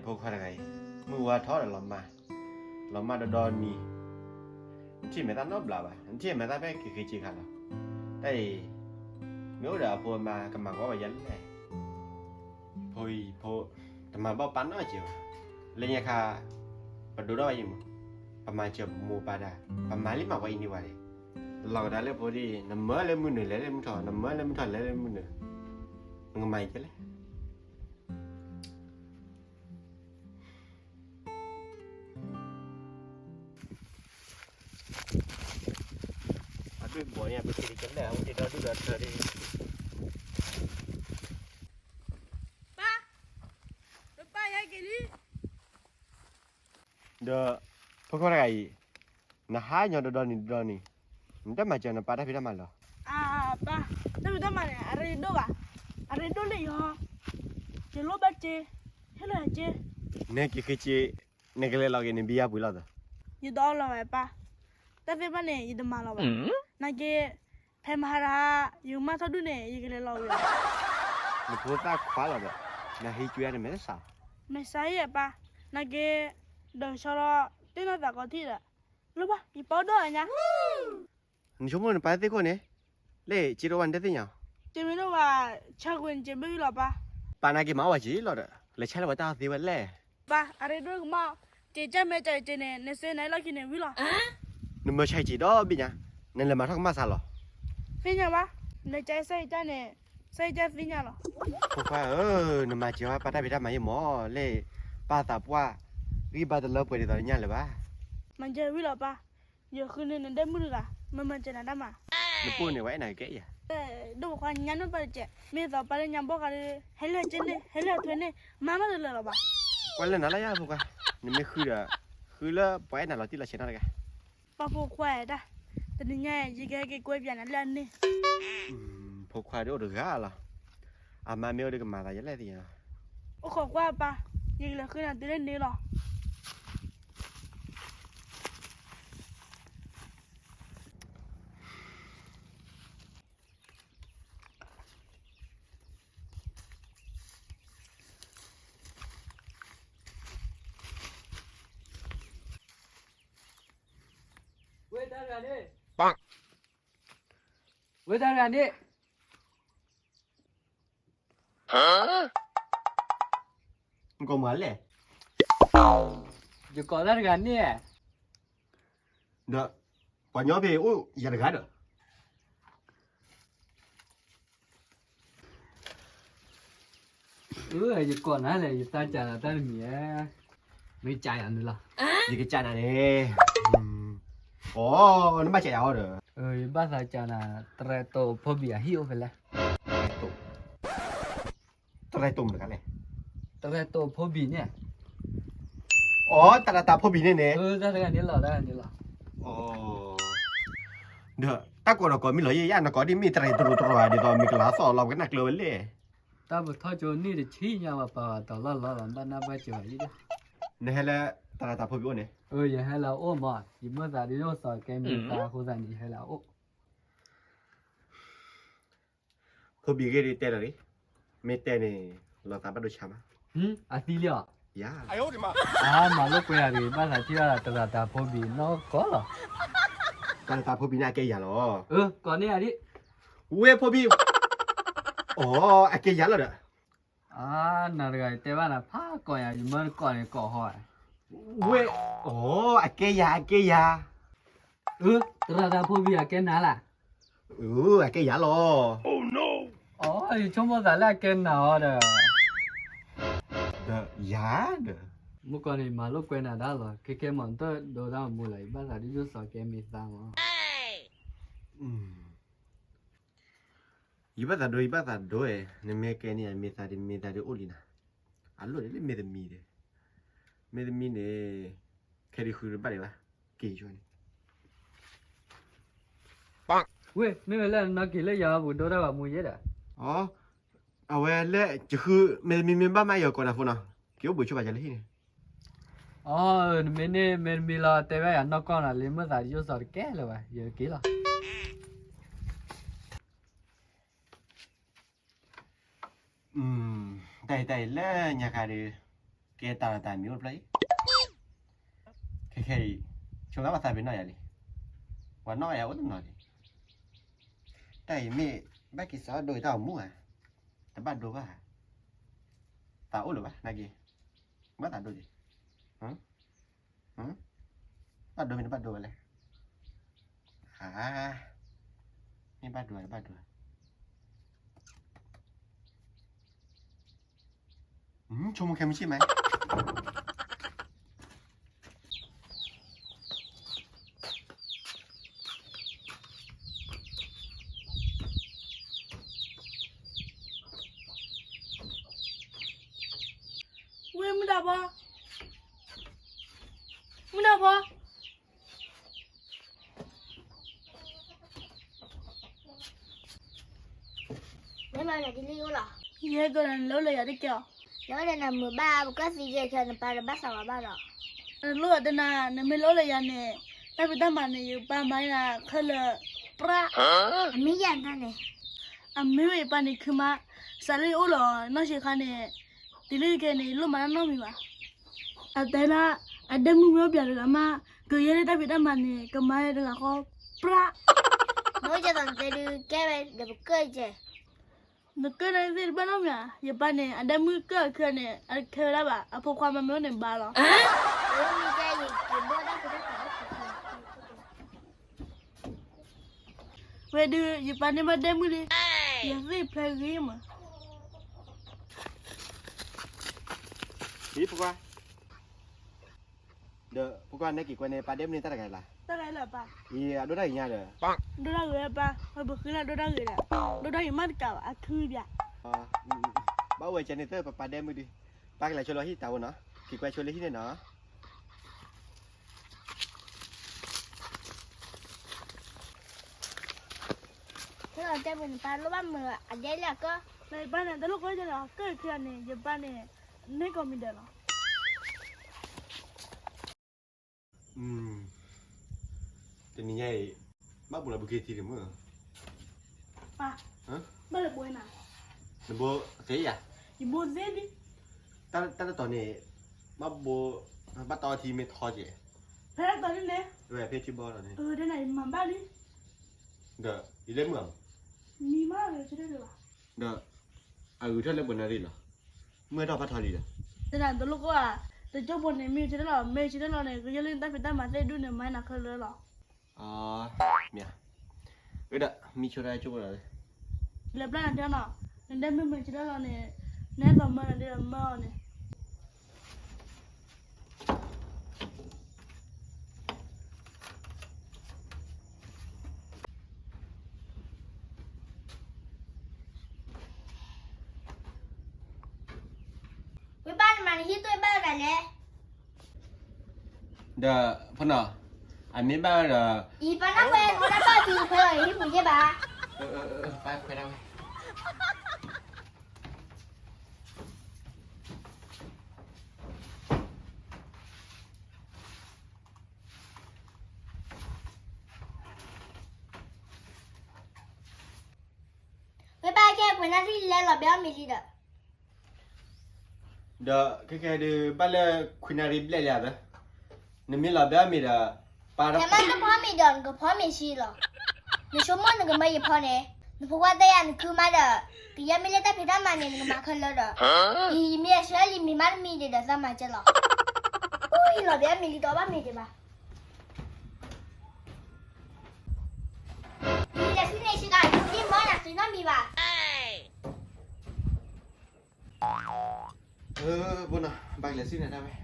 ဖိခွါတဂၤအံၤ, မုၢ်ဝါထီၣ်ဒီးလီၤမၢ်, လီၤမၢ်ဒီဒီနံၤ, နထံၣ်မဲာ်သၣ်နီတဘျီဘၣ်, နထံၣ်မဲာ်သၣ်ဖဲက့ၤဃ့က့ၤခါလီၤ. တၢ်အံၤ, မ့ၢ်အိၣ်ဒီးအဖိအမါကမၤဂီၢ်ဝဲယဲလဲၣ်. ဖိအံၤဖိ, တမၤဘၣ်ပၢ်နီတစဲးဘၣ်. လၢညါခါ, ပဒိၣ်ထီၣ်ဘၣ်ယံၤမး, ပမၤစၢၤမိၢ်ပၢ်တၢ်, ပမၤလံမၤပှၤအံၤန့ၢ်ဝဲန့ၣ်, လီၤကဒါလၢဖိဒ်, နမၢလဲၤမုၢ်နုာ်လဲၤလၢမုၢ်ထီၣ်, နမၢလဲၤမုၢ်ထီၣ်လဲၤလၢမုၢ်နုာ်, နကမၤယဲလဲၣ်. အဒိၣ်ဘီန့ၣ် ပက့ၤကလဲၣ် အဝဲက့ၤဒီဒူၣ်ဒီထၢဒ်, ပၢ်, ပၢ်ယက့ၤလံ. ဒီး, ဖိခွါတဂၤအံၤ, နဟးညီဒီဒီနံၤဒီဒီနံၤ, နတမၤစၢၤနပၢ်တၢ်ဖံးတၢ်မၤလၢၤ. အၢ, ပၢ်, တၢ်ဖံးတၢ်မၤန့ၣ် အရ့ဒိၣ်ဘၣ်, အရ့ဒိၣ်လၢယီၤ, ယလိၣ်ဘၣ်စ့, ဟ့ၣ်လီၤယၤစ့. နက့ၤဃ့စ့, နကလဲၤလီၤက့ၤန့ၣ် ဘံယါပှ့ၤလီၤသၢ. ယတအီၣ်လီၤဘၣ်ပၢ်, တၢ်သ့ၣ်တဖၣ်န့ၣ် ယတမၤလီၤဘၣ်. နာ်က့, ဖဲမဟါတဟါ, ယကမၢ်ထီၣ်ဒူၣ်န့ၣ် ယကလဲၤလီၤဝံၤလီၤ. နဖိသၣ်ခွါလီၤဒီး, နဟံးကွံာ်အါန့ၣ်မဲာ်သၣ်စး. မဲာ်ဆါယဲပၢ်, နာ်က့, ဒီးဆီဒီး, တ့ၢ်နီၢ်သးကီးထံၣ်ဒီး, လၢပၢ်, ယပီၢ်ဒိၣ်ညါ. နဆိကမိၣ်နပၢ်သ့ၣ်ခိၣ်န့ၣ်, လၢစ့တအိၣ်ဘၣ်နတသ့ၣ်ညါ. စ့မ့ၢ်တအိၣ်ဘၣ်, ဆါကွံာ်နစ့ဘၣ်လီၤပၢ်. ပၢ်နာ်က့မၤအီၣ်ဝဲစ့လီၤဒီး, လဲၤဆါလၢပှၤတၢ်သ့ဝဲလဲၣ်. ပၢ်, အရ့ဒိၣ်ကမၢ်, စ့ကၢ်မဲာ်ကၢ်စ့န့ၣ် နစ့နအလီၢ်ခံန့ၣ်ဝံၤလီၤ. နမၢဆါစ့ဒီဘ့ၣ်ညါ, နလဲၤမၤထီၣ်ကမၣ်စးလီၤ. သ့ၣ်ညါဘၣ်, နကၢ်စ့ကၢ်န့ၣ်, စ့ကၢ်သ့ၣ်ညါလီၤ. ဖိခွါဧၢ, နမၤစၢၤဝဲပၢ်တၢ်ဖံးတၢ်မၤယဲမး, လၢပၢ်သးပှၢ်, ဂံၢ်ဘါတလၢပှဲၤဒ်သိးညါလၢၤဘၣ်. မၤစၢၤဝံၤလီၤပၢ်, ယဃုန့ၢ်နဒဲမုၣ်တဂၤ, မၤမၤစၢၤနၤတၢ်မၤ. နပိၢ်န့ၣ်ဝဲအဲၣ်နၤကဲယၤ. ဒိၣ်ဖိခွါညါနီၢ်ပၢ်တကဲး, မ့ၢ်သီပၢ်လၢညါဘီၣ်ဃးဒီး, ဟဲလၢဟဲက့န့ၣ်, ဟဲလၢဟဲထွဲန့ၣ်, မၤမးတလၢာ်လီၤဘၣ်. ကွၢ်လၢနၤလၢယၤဖိခွါ, နမ့ၢ်ဃုဒီး, ဃုလၢပှၤအဲၣ်နၤလီၤတံၢ်လီၤဆဲးနီတဂၤ. ပၢ်ဖိခွါတၢ်, တနံၤညါ ယကဟဲက့ၤကွဲပၠးနၤလၢအန့ၣ်. ဖိခွါဒ်အိၣ်တဂၤလီၤ. အမါမ့ၢ်အိၣ်ဒီးကမၤသးယဲလဲၣ်သ့ၣ်ညါ. အိၣ်ခိးကွၢ်ပၢ်, ယကလဲၤဃုနၤတုၤလၢန့ၣ်လီၤ. ဝဲတၢ်တဂၤန့ၣ်, ဝဲတၢ်တဂၤန့ၣ်, နကိးမၤလဲၣ်. ယကိးတၢ်တဂၤန့ၣ်. ဒီး, ပှၤညီဖဲအိၣ်ယၤတဂၤဒီး. အၢ ယကိးနၤလဲၣ်, ယသးစၢ်နၤတၢ်တမံၤဧါ, မ့ၢ်ကးယၤန့ၣ်လီၤ. ယကစၢ်နၤန့ၣ်, အိ, နဘၣ်စၢ်ယၤအီၤဒီး. ယဘၣ်သးစၢ်နၤ, တရဲတိာ်ဖိဘံၣ်အဟံၣ်အိၣ်ဖဲလဲၣ်. တရဲတိာ်မတၤတဂၤလဲၣ်. တရဲတိာ်ဖိဘံၣ်န့ၣ်. အိ, တၢ်တၢ်ဖိဘံၣ်န့ၣ်န့ၣ်. တၢ်တဂၤန့ၣ်လီၤ, တၢ်တဂၤန့ၣ်လီၤ. ဒီးတၢ်ကိးဒီးကိးမ့ၢ်လီၤယဲယါ, နကိးဒ်မ့ၢ်တရဲတရိတရိဧါ, ဒ်သိးမ့ၢ်ကလၤသီၣ်လီၤ ပကနၣ်ကျၢၤဝဲလဲၣ်. တၢ်ပထီၣ်ကၠိန့ၣ်တဆံညါဘၣ်, ပာ်ဝဲတီၤလီၢ်လီၤလီၤ, ဘၣ်နၢ်ဘၣ်စၢၤဘၣ်ယဲဒီး. နဟဲလၢတၢ်တၢ်ဖိဘံၣ်အိၣ်န့ၣ်. ယဟဲလၢအအိၣ်မး, ယမ့ၢ်သးဒ်သိးစီၤကဲမ့ၢ်သးအဃိသတးန့ၣ် ယဟဲလၢအအိၣ်. ဖိဘံၣ်ဂ့ၢ်ဒ်တဲလီၤလံ, မ့ၢ်တဲန့ၣ်, လီၤသးဘၣ်ဒိဆါမး. အသံလံဧါ. ယၤ, အမၤလိာ်ကွဲယၤတဂ့ၤ, ဘၣ်သးထံၣ်ဘၣ်တရၤတၢ်ဖိဘံၣ်နီၢ်ကီၢ်လီၤ. တၢ်တၢ်ဖိဘံၣ်န့ၣ်အကဲယၤလီၤ. ကိးန့ၢ်ယၤဒ်. ဝဲဖိဘံၣ်, အိ, အကဲယၤလီၤဒီး. နၤတဂၤတဲဘၣ်နၤ ဖးကိးယၤ, ယမၢတကိးန့ၣ်ကိးဟီ. ဝဲ, အိ, အကဲယၤ, အကဲယၤ. တရၤတၢ်ဖိဘံၣ်အကဲနၤလၢ. အကဲယၤလီၤ. အိ, ယဆိကမိၣ်သးလၢအကဲနၤအီၤဒီး. ဒီးယၤဒီး. မုၢ်ကီၢ်န့ၣ် မၤလိာ်ကွဲနၤဒၣ်လီၤ, ခဲကဲမၤတၢ်ဒိတၢ်မူလၢ ယဘၣ်သးဒ်သိးစီၤကဲမ့ၢ်သးမး. ယဘၣ်သးဒိ, ယဘၣ်သးဒိ, နမ့ၢ်ကဲန့ၣ် မ့ၢ်သးဒ်မ့ၢ်သးဒ်အိၣ်လံနၤ. အလိၣ်ဒ်လၢမ့ၢ်သမံၤဒီး, မ့ၢ်သမံၤန့ၣ်, ခဲဒုးဃုတဘၣ်ဒံးဘၣ်, က့ၤယီၤန့ၣ်. ဝ့ၢ်, မ့ၢ်ဝဲလၢနနီၢ်က့ၤလၢယၤပူၤဒိတၢ်ဘၣ်မူယဲဒီး. အဝဲလၢယဃု, မ့ၢ်သမံၤမ့ၢ်ဘၣ်မးယကိးနၤဖိနီၤ, က့ၤအိၣ်ဘှံးဆိဘၣ်ယၤလၢဟံၣ်န့ၣ်. အၢ, နမ့ၢ်န့ၢ်မ့ၢ်သမံၤလီၤ တဲဘၣ်ယၤနီၢ်ကီၢ်နၤလံ, မ့ၢ်သးဒ်ယိၣ်စီၤတကဲလၢၤဘၣ်, ယက့ၤလီၤ. တၢ်အံၤတၢ်အံၤလၢညါခါဒီး, ကဲတၢ်လီၤတၢ်မံၤအိၣ်တဖျၢၣ်အံၤ, ခဲခဲအံၤ, ဆိကမိၣ်ဘၣ်သးပ့ၤနီၣ်ယၤလံ, ပှၤနီၣ်ယၤအိၣ်တနီၤလံ, တၢ်အံၤမ့ၢ် ဘၣ်က့ၤစးဒိးတၢ်အိၣ်မူဧါ, တဘၣ်ဒိဘၣ်ဧါ, သးအိၣ်လၢၤဘၣ် နာ်က့ၤ, ဘၣ်သးဒိက့ၤ, ဘၣ်ဒိမ့ၢ်တဘၣ်ဒိဝဲလဲၣ်, ဧါ, မ့ၢ်ဘၣ်ဒိတဘၣ်ဒိ, ဆိကမိၣ်ခဲမုၢ်ဆ့ၣ်မး ဝ့ၢ်မုၢ်ဒၣ်ဘီ, မုၢ်ဒၣ်ဘီ, မ့ၢ်မၤနၤဒ်လံအိၣ်လီၤ. ယဲကနၤလၢအိၣ်လၢယၤတက့ၢ်အီၤ. လၢအိၣ်ဒီးနၤမုာ်ဘၣ် ပကၢၢ်သံကဲခဲ နပၢ်တဘၣ်သးဝါဘၣ်ဒီး. နလိၣ်အီၤတနၤ နမ့ၢ်လၢအိၣ်လၢယၤန့ၣ် တၢ်ဖံးတၢ်မၤန့ၣ် ယပၢ်မၤန့ၢ်နၤခဲလၢာ်ပြး. အမ့ၢ်ယၤတၢ်န့ၣ် အမ့ၢ်ဝဲယပၢ်န့ၣ်ခုမး, စးလၢယအိၣ်လီၤနီၢ်ဆံးခါန့ၣ် တုၤလၢခဲအံၤန့ၣ် ယလိၣ်မၤတၢ်နီတမံၤဘၣ်. အတဲလၢ အဒဲမုၣ်မ့ၢ်အိၣ်ပၠးတဂၤမး ကယဲၢ်လၢတၢ်ဖံးတၢ်မၤန့ၣ် ကမၤဝဲတဂၤဃီပြး. နအိၣ်ကဲသိးနတဲဒုးကဲဝဲဒီးပကၢၢ်ကဲ. နကၢၢ်နသ့ၣ်တဘၣ်နီတမံၤဧါ, ယပၢ်န့ၣ် အဒဲမုၣ်ကၢၢ်အခံဂၤန့ၣ် အခဲဝဲဒၣ်ဘၣ်, အဖိခွါမၤမ့ၢ်အိၣ်န့ၣ်ဘၣ်လီၤ. ဝဲဒုး ယပၢ်န့ၢ်ဘၣ်ဒဲမုၣ်လံ, ယသ့ၣ်ဖဲဂ့ၤမး. ဟံးဖိခွါ, ဒီးဖိခွါန့ၣ်က့ၤကွဲန့ၣ် ပၢ်ဒဲမုၣ်န့ၣ်တၢ်တဂၤလီၤ. တၢ်တဂၤလီၤပၢ်. အံၤ အဒိၣ်တၢ်ဂ့ၤညါဒီး. ဒိၣ်တၢ်ဂ့ၤပၢ်, ပဃ့လၢဒိၣ်တၢ်ဂ့ၤဒီး, ဒိၣ်တၢ်ဂ့ၤမးတကးဘၣ် အထုဘၣ်. ဘၣ်အိၣ်ဝဲကဲန့ၣ်သ့ၣ် ပပၢ်ဒဲမုၣ်ဒုး, ပၢ်ကလဲၤဆိလီၤဟံၣ်တၢ်အိၣ်နီၤ, က့ၤကွဲဆိလၢဟံၣ်န့ၣ်နီၤ. လၢယပၢ်န့ၣ် တလိၣ်ကီဒ်န့ၣ် ကၢၢ်ခံဂၤန့ၣ် ယပၢ်န့ၣ် န့ၢ်ကိးမံၤဒဲးလီၤ. တနံၤညါအံၤ ဘၣ်ဘိးလီၤဘုခ့သံတမုာ်. ပၢ်, ဘၣ်လၢဘိနၤ, နဘိသ့ယၤ, ယဘိသ့ဒံး. တၢ်တတီၤန့ၣ် ဘၣ်ဘိ, ဘၣ်တီထံမ့ၢ်ထီကဲ, ဖဲတတီၤန့ၣ်န့ၣ်, ဖဲထံဘီလီၤန့ၣ်, တနၤယမၤဘၣ်လံ. ဒီးယလဲၤမုာ်အီၤ, မံၤမးလၢဆၢထၢၣ်လၢၤဘၣ်. ဒီးအဂုၤထီၣ်လၢပှဲၤနၣ်ရံၣ်လီၤ, မုၢ်ထီၣ်ဖးထီလံဒီး. တနၤတလိၣ်ကိၢ်ဧါ, တကၠိဖိန့ၣ် မ့ၢ်ဆၢထၢၣ်လီၤ, မ့ၢ်ဆၢထၢၣ်လီၤန့ၣ် ကယဲၢ်လၢနတၢ်ဖံးတၢ်မၤသ့ၣ်ဒူၣ်န့ၣ် မၤနၤခဲလၢာ်လီၤ. မ့ၢ်, ဝဲဒၣ်မံဆိတၢ်ကၠိဖိလီၤ, လဲၤဘျါနၤတဲနီၤ, နဒဲမုၣ်မ့ၢ်ဆၢထၢၣ်လီၤန့ၣ်, နဟဲသိးမၢနၤဒ်ဒီးမၢအီၤန့ၣ်. ဝဲဘၣ်နမၤနဟံၣ်သွဲၣ်ဘၣ်ဂၤလဲၣ်. ဒီးဖိနီၤ, အမ့ၢ်ဘၣ်ဝဲဒီး, အံၤပၢ်နၢ်ဝဲ နတၢ်ဘၣ်သံခွဲးလီၤ ဟံၣ်ပူၤယဲၢ်ဘၣ်. ပၢ်ခွဲးဒၣ်ဝဲ. ဝဲဘၣ်ကဲပှဲၤနၣ်ရံၣ်လဲၤလီၤဘဲအီၣ်မ့ၤလံဒီး, ဒီးခဲကဲဒုး ဘၣ်လၢခွံနၣ်ရံၣ်ဘျဲၣ်လံဧါဘၣ်, နမ့ၢ်လီၤဘဲအီၣ်မ့ၤဒီး, ပၢ်, နမ့ၢ်တဖီမ့ၤဒီး နကဖီမ့ၤဆံလီၤ. နဆိကမိၣ်နကမၢယဖီန့ၣ်, နဖိခွါတဲယၤနကုမးဒီး, ကယဲၢ်မ့ၢ်လၢတၢ်ဖံးတၢ်မၤန့ၣ် နကမၤခဲလၢာ်ဒီး, အံၤမ့ၢ်အဆၢလံမ့ၤမးတမံၤဒံးဒီးသးမၤကဲလီၤ. အိၣ်ယလီၤဘဲအီၣ်မ့ၤလံဒီးဘၣ်မ့ၤဒံးဘၣ်. မ့ၢ်လဲၤဆူန့ၣ်စ့ၢ်ကီး ယမ့ၢ်မီၢ်နၤသ့နီတမံၤဘၣ်. ဘိနီၤ ဘၣ်ကလဲၤဆူန့ၣ်ဒၣ်ဝဲ,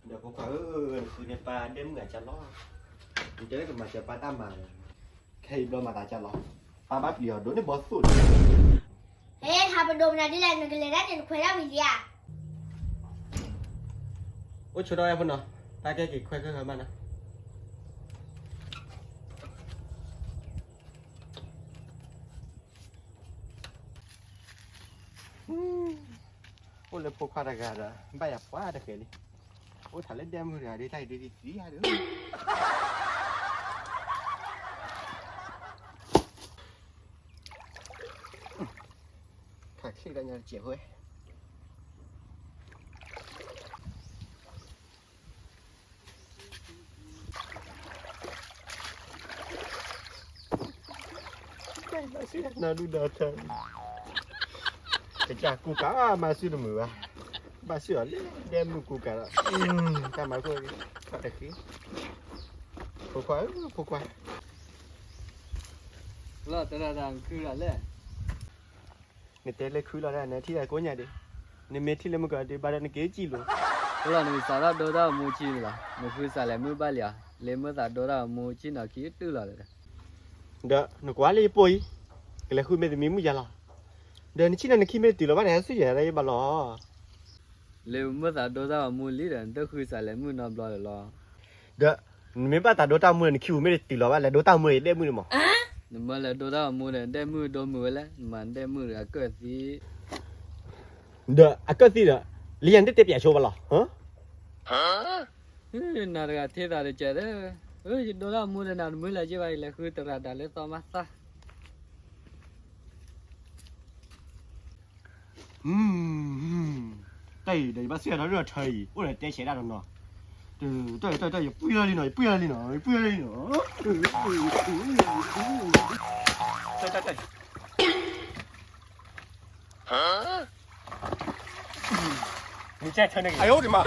ဒီးဖိခွါဧၢ, နဃုန့ၢ်ပၢ်ဒဲမုၣ်အကၢ်လီၤ, နတဲလၢကမၤစၢၤပၢ်တၢ်မၤ, ခဲအံၤဘျီမၤသးကၢ်လီၤ, ပၢ်ဘၣ်ပျံၤအီၤဒိးန့ၢ်ဘီသိၣ်လီၤ. ဟဲ ဟးပဒိးမနုၤဒ်လဲၣ် နကလဲၤဒၣ်န့ၣ် နခွဲးဒၣ်ဝံၤလံဧါ. အိၣ်ဆိးထီၣ်ဝဲဖိနီၤ, ပၢ်ကဲက့ၤခွဲးခဲၣ်ခဲၣ်မးနီၤ. အိၣ်လၢဖိခွါတဂၤဒီး ဘၣ်ယၤပှၤတဃဲၤလံ, အိၣ်ထီၣ်လၢဒဲမုၣ်တဂၤဒ်တၢ်အံၤဒ်သံဧါဒီး, ခးချ့ဒၣ်ညါတစဲးဖိဝဲ. နဒုၣ်ဒါထၢ, ကစၢ်ကူကၤမၤစုတမုာ်ဘၣ်, ဘၣ်စုအီၤလၢဒဲမုၢ်ကူကၤဒီး, တၢ်မၤခိၣ်, တၢ်တဃ့, ဖိခွါဧၢ ဖိခွါ, လီၤတရၣ်တၢ်ခုလီၤလဲၣ် နတဲလၢခုလီၤဒၣ် နထံၣ်တၢ်ကိးညါဒံး, နမ့ၢ်ထံၣ်လၢမုၢ်ကီၤဒံးဘၣ်ဒီးနက့ၤကံၣ်လိၤ, လီၤနကစးထီၣ်ဒိတၢ်ဂီၤမူဆံလီၤ, နဃုစးလဲၤမုၢ်ဘၣ်လံဧါ, လၢမုၢ်သးဒိတၢ်ဂီၤမူဆံနီၤခံတုၤလီၤဒီး, ဒီးနကွၢ်လၢယပိၢ်အံၤ, ကလဲၤဃုမ့ၢ်သမံမုၢ်ယါလီၤ, ဒီးနဆံၣ်နီၤနခံမ့ၢ်တတုၤလီၤဘၣ်န့ၣ် ဟဲဆူယဲၢ်ဒၣ်ယဘၣ်လီၤ လၢမုၢ်သးဒိတၢ်ဂီၤမူလံဒီး နတဃုစးလဲၤမုၢ်နီတဘျီလၢၤလီၤ. ဒီး နမ့ၢ်ဘၣ်သးဒိတၢ်ဂီၤမူဒီး နခံပူၤမ့ၢ်တတုၤလီၤဘၣ် လဲၤဒိတၢ်ဂီၤမူဒီး ယဒဲမုၢ်န့ၣ်မး. နမ့ၢ်လဲၤဒိတၢ်ဂီၤမူဒီး ဒဲမုၢ်ဒိမုၢ်ဝဲလဲၣ်, နမၤဒဲမုၢ်ဒီးအကၢၣ်သံ ဒီးအကၢၣ်သံဒီး လၢယၤနတတဲပၠးဆိဘၣ်လီၤ. နၤတဂၤထံၣ်သးတကဲးဒီး, ယဒိတၢ်ဂီၤမူဒီး နၤတမုၢ်လၢၤက့ဘၣ် ယလဲၤဃုတရၣ်ဒၣ်လၢသီမးသး တၢ်အံၤဒီး ယဘၣ်စံၣ်ညီၣ်ထီၣ်ဒၣ်ထၢအံၤ အိၣ်ဒီးတဲဆဲးဒၣ်တနီၤ, တၢ်တၢ်တၢ် ယပှံၢ်လီၤလံနီၤ ယပှံၢ်လီၤလံနီၤ ယပှံၢ်လီၤလံနီၤ, တၢ်တၢ်တၢ် နကဲထၢန့ၣ်က့ၤ အယိဒံးမး,